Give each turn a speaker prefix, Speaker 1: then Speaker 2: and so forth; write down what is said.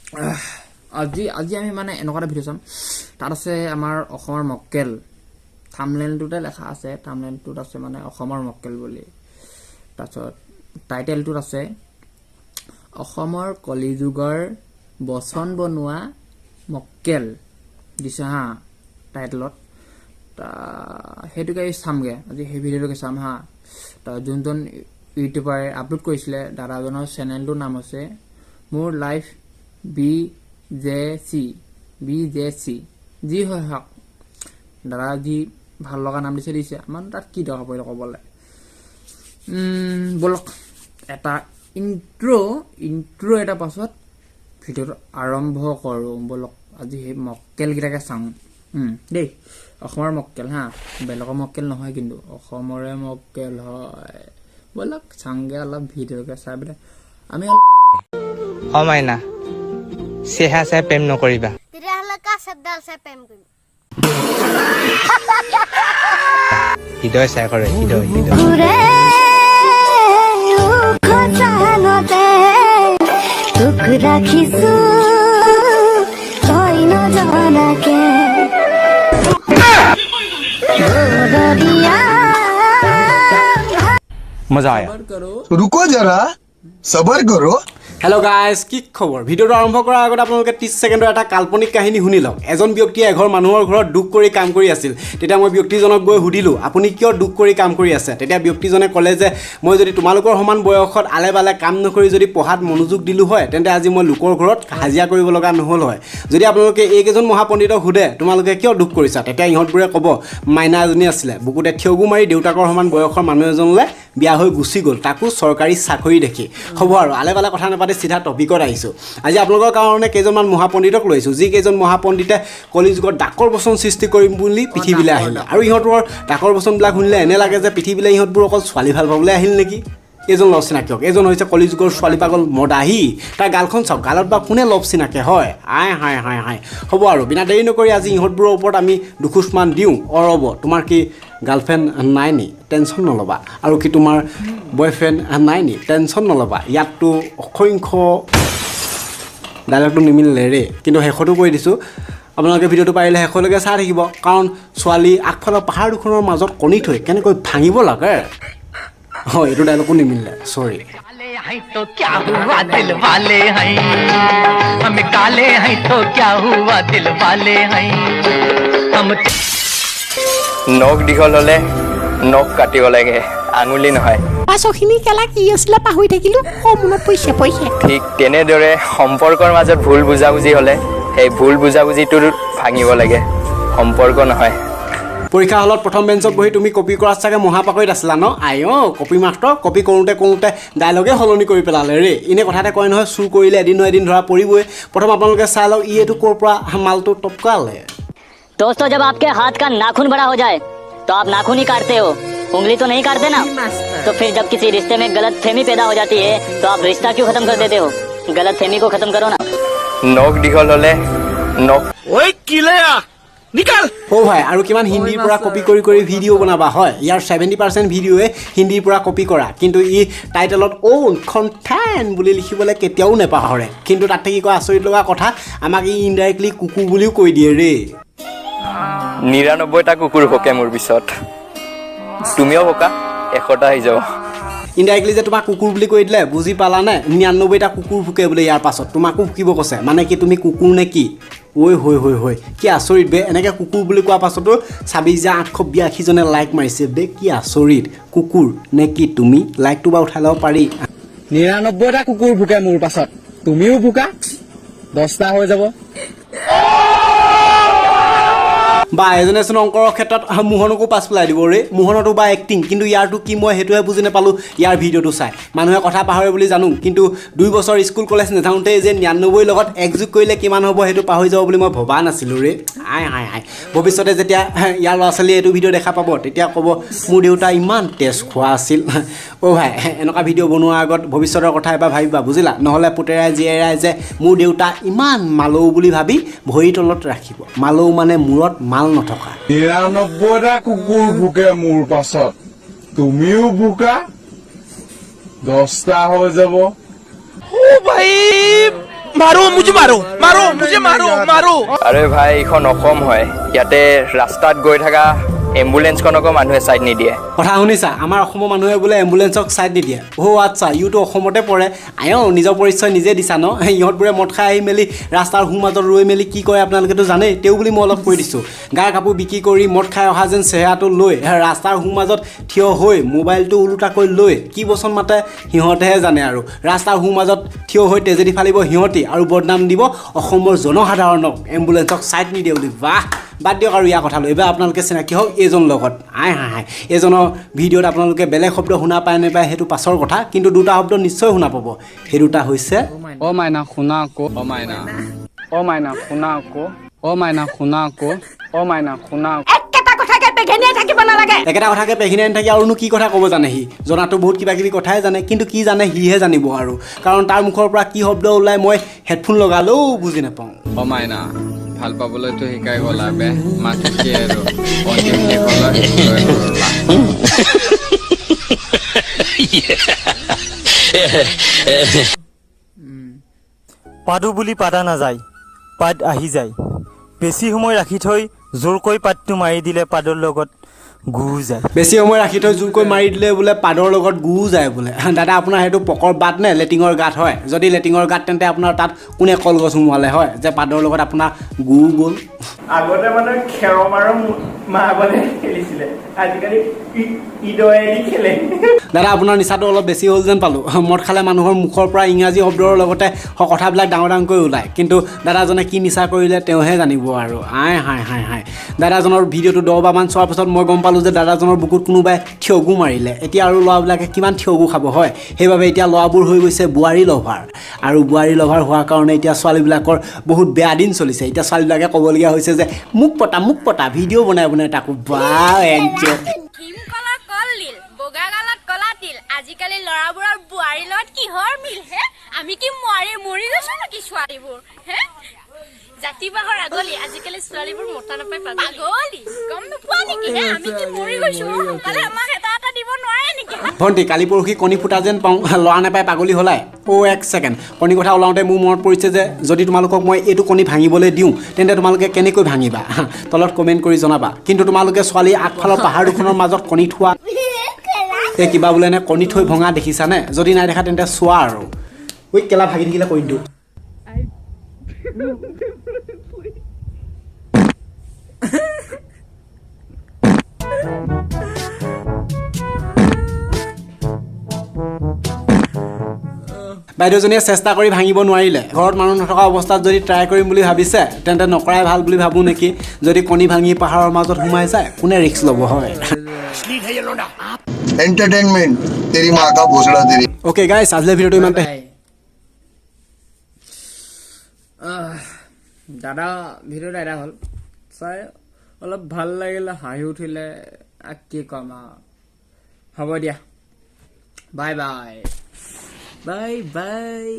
Speaker 1: আজি আমি মানে এনেকুৱা এটা ভিডিঅ' চাম, তাত আছে আমাৰ অসমৰ মক্কেল। থামনেলটোতে লেখা আছে, থামনেলটোত আছে মানে অসমৰ মক্কেল বুলি। তাৰপিছত টাইটেলটোত আছে অসমৰ কলিযুগৰ বচন বনোৱা মক্কেল দিছে হা টাইটেলত। সেইটোকে চামগৈ আজি, সেই ভিডিঅ'টোকে চাম হা। যোনজন ইউটিউবাৰে আপলোড কৰিছিলে, দাদাজনৰ চেনেলটোৰ নাম হৈছে মোৰ life B J C, B J C. যি হয় হওক, দাদা যি ভাল লগা নাম দিছে দিছে, আমাৰ তাত কি দৰকাৰ পৰিলে ক'বলৈ। ব'লক, এটা ইণ্ট্ৰ' এটা পাছত ভিডিঅ'টো আৰম্ভ কৰোঁ। ব'লক, আজি সেই মক্কেলকেইটাকে চাওঁ দেই। অসমৰ মক্কেল হা, বেলেগৰ মক্কেল নহয় কিন্তু, অসমৰে মক্কেল হয়। ব'লক চাওঁগৈ অলপ ভিডিঅ'কে চাই পেলাই আমি অলপ।
Speaker 2: অ মাইনা, চেহা চাই প্ৰেম নকৰিবা।
Speaker 3: তেতিয়াহ'লে কাৰ চেপডাল চাই প্ৰেম কৰিম?
Speaker 2: হৃদয় চাই কৰে, হৃদয় হৃদয়।
Speaker 3: তোক ৰাখিছো তই নজনাকে।
Speaker 2: মজা আয়া।
Speaker 1: কৰো।
Speaker 4: रुको जरा, सबर करो।
Speaker 5: হেল্ল' গাইজ, কি খবৰ? ভিডিঅ'টো আৰম্ভ কৰাৰ আগতে আপোনালোকে 30 ছেকেণ্ডৰ এটা কাল্পনিক কাহিনী শুনি লওক। এজন ব্যক্তিয়ে এঘৰ মানুহৰ ঘৰত দুখ কৰি কাম কৰি আছিল। তেতিয়া মই ব্যক্তিজনক গৈ সুধিলোঁ, আপুনি কিয় দুখ কৰি কাম কৰি আছে? তেতিয়া ব্যক্তিজনে ক'লে যে মই যদি তোমালোকৰ সমান বয়সত আলে বালে কাম নকৰি যদি পঢ়াত মনোযোগ দিলোঁ হয়, তেন্তে আজি মই লোকৰ ঘৰত হাজিৰা কৰিব লগা নহ'ল হয়। যদি আপোনালোকে এইকেইজন মহাপণ্ডিতক সোধে তোমালোকে কিয় দুখ কৰিছা, তেতিয়া ইহঁতবোৰে ক'ব মাইনা এজনী আছিলে, বুকুতে থিয়গু মাৰি দেউতাকৰ সমান বয়সৰ মানুহ এজনলৈ বিয়া হৈ গুচি গ'ল, তাকো চৰকাৰী চাকৰি দেখি। হ'ব আৰু আলে বালে কথা নাপাতি চিধা টপিকত আহিছোঁ। আজি আপোনালোকৰ কাৰণে কেইজনমান মহাপণ্ডিতক লৈছোঁ, যি কেইজন মহাপণ্ডিতে কলিযুগত ডাকৰ বচন সৃষ্টি কৰিম বুলি পৃথিৱীলৈ আহিলে। আৰু ইহঁতৰ ডাকৰ বচনবিলাক শুনিলে এনে লাগে যে পৃথিৱীলৈ ইহঁতবোৰ অকল ছোৱালী ভাল পাবলৈ আহিল নেকি। এইজন লভ চিনাকি, এইজন হৈছে কলিযুগৰ ছোৱালী পাগল মদাহী। তাৰ গালখন চাওক, গালত বা কোনে লভ চিনাকে হয়। আই হাই হাই হাই। হ'ব আৰু বিনা দেৰি নকৰি আজি ইহঁতবোৰৰ ওপৰত আমি দুখোজমান দিওঁ। অ ৰ'ব, তোমাৰ কি গাৰ্লফ্ৰেণ্ড নাই নি? টেনশ্যন নল'বা। আৰু কি তোমাৰ বয়ফ্ৰেণ্ড নাই নি? টেনশ্যন নল'বা। ইয়াততো অসংখ্য ডাইলগটো নিমিলিলে ৰে, কিন্তু শেষতো কৈ দিছোঁ, আপোনালোকে ভিডিঅ'টো পাৰিলে শেষলৈকে চাই থাকিব। কাৰণ ছোৱালী আগফালৰ পাহাৰ দুখনৰ মাজত কণী থৈ কেনেকৈ ভাঙিব লাগে, হয় এইটো ডাইলগো নিমিলিলে, চৰি।
Speaker 6: हैं तो क्या हुआ दिल वाले हैं, हम काले हैं तो क्या हुआ दिल वाले हैं, हम
Speaker 2: নখ দীঘল হলে নখ কাটিব লাগে, আঙুলি নহয়।
Speaker 7: পাছৰখিনি কেলা কি আছিলে পাহৰি থাকিলো। অ মনত পৰিছে পৰিছে।
Speaker 2: ঠিক তেনেদৰে সম্পৰ্কৰ মাজত ভুল বুজাবুজি হলে সেই ভুল বুজাবুজিটো ভাঙিব লাগে, সম্পৰ্ক নহয়।
Speaker 5: পৰীক্ষা হলত প্ৰথম বেঞ্চত বহি তুমি কপি কৰাত চাগে মহাপাকৈত আছিলা ন? আই অ' কপি মাষ্টৰ, কপি কৰোঁতে কৰোঁতে ডাইলগে সলনি কৰি পেলালে ৰে। এনেই কথাতে কয় নহয়, চুৰ কৰিলে এদিন নহয় এদিন ধৰা পৰিবই। প্ৰথম আপোনালোকে চাই লওক ই এইটো ক'ৰ পৰা মালটো টপকালে।
Speaker 8: दोस्तों, जब आपके हाथ का नाखून बड़ा हो जाए तो आप नाखून ही काटते हो, उंगली तो नहीं काटते ना। तो फिर जब किसी रिश्ते में गलत फहमी पैदा हो जाती है तो आप रिश्ता क्यों खत्म कर देते हो? गलत फहमी को खत्म करो ना।
Speaker 2: নখ দীঘল হলে নখ
Speaker 5: অ' ভাই, আৰু কিমান হিন্দীৰ পৰা কপি কৰি কৰি ভিডিঅ' বনাবা হয়? ইয়াৰ 70% ভিডিঅ'য়ে হিন্দীৰ পৰা কপি কৰা, কিন্তু ই টাইটেলত অ'ন কণ্টেণ্ট বুলি লিখিবলৈ কেতিয়াও নেপাহৰে। কিন্তু তাত থাকি কয় আচৰিত লগা কথা, আমাক ই ইনডাইৰেক্টলি কুকুৰ বুলিও কৈ দিয়ে ৰে।
Speaker 2: 99টা কুকুৰ ভোকে মোৰ পিছত, তুমিও ভোকা, 100টা হৈ যাব।
Speaker 5: ইনডাইৰেক্টলি যে তোমাক কুকুৰ বুলি কৈ দিলে, বুজি পালানে? 99টা কুকুৰ ভুকে বোলে ইয়াৰ পাছত, তোমাকো ভুকিব কৈছে। মানে কি তুমি কুকুৰ নে কি? ঐ হৈ হৈ হৈ, কি আচৰিত বে। এনেকৈ কুকুৰ বুলি কোৱাৰ পাছতো 26,882জনে লাইক মাৰিছে বে, কি আচৰিত। কুকুৰ নে কি তুমি? লাইকটো বাৰু উঠাই ল'ব পাৰি।
Speaker 9: 99টা কুকুৰ ভুকে মোৰ পাছত, তুমিও ভুকা, 10টা হৈ যাব।
Speaker 5: বা এজনে চোন অংকৰৰ ক্ষেত্ৰত মোহনকো পাছ পেলাই দিব ৰে। মোহনতো বা এক্টিং, কিন্তু ইয়াৰটো কি মই সেইটোহে বুজি নাপালোঁ। ইয়াৰ ভিডিঅ'টো চাই মানুহে কথা পাহৰে বুলি জানো, কিন্তু 2 বছৰ স্কুল কলেজ নাযাওঁতেই যে 99ৰ লগত একযোগ কৰিলে কিমান হ'ব সেইটো পাহৰি যাব বুলি মই ভবা নাছিলোঁ ৰে। আই হাই হাই। ভৱিষ্যতে যেতিয়া ইয়াৰ ল'ৰা ছোৱালীয়ে এইটো ভিডিঅ' দেখা পাব তেতিয়া ক'ব মোৰ দেউতা ইমান তেজ খোৱা আছিল। অ' ভাই, এনেকুৱা ভিডিঅ' বনোৱাৰ আগত ভৱিষ্যতৰ কথা এবাৰ ভাবিবা, বুজিলা? নহ'লে পুতেৰাই জীয়েৰাই যে মোৰ দেউতা ইমান মালৌ বুলি ভাবি ভৰিৰ তলত ৰাখিব। মালৌ মানে মূৰত মাল নথকা।
Speaker 10: 99টা কুকুৰ ভুকে মোৰ পাছত, তুমিও ভুকা, 10টা হৈ যাব।
Speaker 6: भाई। মাৰো মুঝে মাৰো মাৰো মুঝে মাৰো মাৰো।
Speaker 2: আৰে ভাই, এইখন অসম হয়, ইয়াতে ৰাস্তাত গৈ থকা এম্বুলেঞ্চখনকো মানুহে ছাইড নিদিয়ে।
Speaker 5: কথা শুনিছা, আমাৰ অসমৰ মানুহে বোলে এম্বুলেঞ্চক ছাইড নিদিয়ে। অ' আচ্ছা, ইউতো অসমতে পৰে। আয়ো, নিজৰ পৰিচয় নিজে দিছা ন। ইহঁতবোৰে মদ খাই আহি মেলি ৰাস্তাৰ সোঁ মাজত ৰৈ মেলি কি কৰে আপোনালোকেতো জানেই, তেওঁ বুলি মই অলপ কৈ দিছোঁ। গাৰ কাপোৰ বিক্ৰী কৰি মদ খাই অহা যেন চেহেৰাটো লৈ ৰাস্তাৰ সোঁ মাজত থিয় হৈ মোবাইলটো ওলোটাকৈ লৈ কি বচন মাতে সিহঁতেহে জানে আৰু। ৰাস্তাৰ সোঁ মাজত থিয় হৈ ট্ৰেজেডি ফালিব সিহঁতি আৰু বদনাম দিব অসমৰ জনসাধাৰণক, এম্বুলেঞ্চক ছাইড নিদিয়ে বুলি। বাহ, বাদ দিয়ক আৰু ইয়াৰ কথা লৈ। এইবাৰ আপোনালোকে চিনাকি হওক এইজন লগত। আই হাই হাই, এইজনৰ ভিডিঅ'ত আপোনালোকে বেলেগ শব্দ শুনা পায় নাপায় সেইটো পাছৰ কথা, কিন্তু দুটা শব্দ নিশ্চয় শুনা পাব। সেই দুটা হৈছে
Speaker 9: অ মাইনা শুনা আকৌ, অ মাইনা, অ মাইনা শুনা আকৌ, অ মাইনা শুনা আকৌ, অ মাইনা শুনা।
Speaker 7: একেটা কথাকে পেঘেনিয়াই থাকিব নালাগে।
Speaker 5: একেটা কথাকে পেঘেনিয়াই নাথাকি আৰুনো কি কথা ক'ব জানে সি? জনাতো বহুত কিবা কিবি কথাই জানে, কিন্তু কি জানে সিহে জানিব আৰু। কাৰণ তাৰ মুখৰ পৰা কি শব্দ ওলাই মই হেডফোন লগালেও বুজি নাপাওঁ।
Speaker 9: অ মাইনা, ভাল পাবলৈতো শিকাই গ'লা বে, মাথো কি আৰু অন্তিম শেষলৈ লৈ নল'লা।
Speaker 11: পাদু বুলি পাদা নাযায়, পাদ আহি যায়। বেছি সময় ৰাখি থৈ জোৰকৈ পাতটো মাৰি দিলে পাদৰ লগত গু যায়।
Speaker 5: বেছি সময় ৰাখি থৈ জোৰকৈ মাৰি দিলে বোলে পাদৰ লগত গু যায় বোলে। দাদা, আপোনাৰ সেইটো পকৰ বাট নে লেটিঙৰ গাঁত হয়? যদি লেটিঙৰ গাঁত তেন্তে আপোনাৰ তাত কোনে কলগছ সোমোৱালে হয় যে পাদৰ লগত আপোনাৰ গু গ'ল?
Speaker 6: আগতে মানে খেৰম আৰু মাৰ্বলে খেলিছিলে, আজিকালি ইদয়েদি খেলে।
Speaker 5: দাদা, আপোনাৰ নিচাটো অলপ বেছি হ'ল যেন পালোঁ। মদ খালে মানুহৰ মুখৰ পৰা ইংৰাজী শব্দৰ লগতে কথাবিলাক ডাঙৰ ডাঙৰকৈ ওলায়, কিন্তু দাদাজনে কি নিচা কৰিলে তেওঁহে জানিব আৰু। আই হাই হাই হাই, দাদাজনৰ ভিডিঅ'টো 10 বাৰমান চোৱাৰ পিছত মই গম পালোঁ যে দাদাজনৰ বুকুত কোনোবাই থিয়গু মাৰিলে। এতিয়া আৰু ল'ৰাবিলাকে কিমান থিয়গু খাব হয়। সেইবাবে এতিয়া ল'ৰাবোৰ হৈ গৈছে বোৱাৰী লভাৰ, আৰু বোৱাৰী লভাৰ হোৱাৰ কাৰণে এতিয়া ছোৱালীবিলাকৰ বহুত বেয়া দিন চলিছে। এতিয়া ছোৱালীবিলাকে ক'বলগীয়া হৈছে যে মোক পতা, মোক পতা, ভিডিঅ' বনাই বনাই তাকো বা এনজয়।
Speaker 3: আজিকালি ল'ৰাবোৰৰ বোৱাৰীৰ লগত কিহৰ মিল হে? আমি কি মৰি গৈছো নেকি ছোৱালীবোৰ হে? জাতি বাঁহৰ আগলি, আজিকালি ছোৱালীবোৰ মতা নাপায় পাগলি। গম নোপোৱা নেকি হে? আমি কি মৰি গৈছো? সোনকালে আমাক এটা এটা দিব নোৱাৰে নেকি?
Speaker 5: ভণ্টি, কালি পৰহি কণী ফুটা যেন পাওঁ, ল'ৰা নাপায় পাগলী হ'লাই। অ' এক ছেকেণ্ড, কণী কথা ওলাওঁতে মোৰ মনত পৰিছে যে যদি তোমালোকক মই এইটো কণী ভাঙিবলৈ দিওঁ তেন্তে তোমালোকে কেনেকৈ ভাঙিবা? তলত কমেণ্ট কৰি জনাবা। কিন্তু তোমালোকে ছোৱালী আগফালৰ পাহাৰ দুখনৰ মাজত কণী থোৱা এই কিবা বোলে নে কণী থৈ ভঙা দেখিছানে? যদি নাই দেখা তেন্তে চোৱা আৰু। ঐ কেলা ভাগি থাকিলে কণীটো। বাইদেউজনীয়ে চেষ্টা কৰি ভাঙিব নোৱাৰিলে। ঘৰত মানুহ নথকা অৱস্থাত যদি ট্ৰাই কৰিম বুলি ভাবিছে তেন্তে নকৰাই ভাল বুলি ভাবোঁ নেকি? যদি কণী ভাঙি পাহাৰৰ মাজত সোমাই যায় কোনে ৰিস্ক ল'ব হয়?
Speaker 4: এন্টাৰটেইনমেন্ট তেৰি মা কা ভোসড়া তেৰি।
Speaker 5: অ'কে গাইছ, আজিলৈ ভিডিঅ'টো ইমানতে।
Speaker 1: দাদা, ভিডিঅ'টো এটা হ'ল চাই অলপ ভাল লাগিলে, হাঁহি উঠিলে, কি ক'ম আৰু। হ'ব দিয়া, বাই বাই বাই বাই।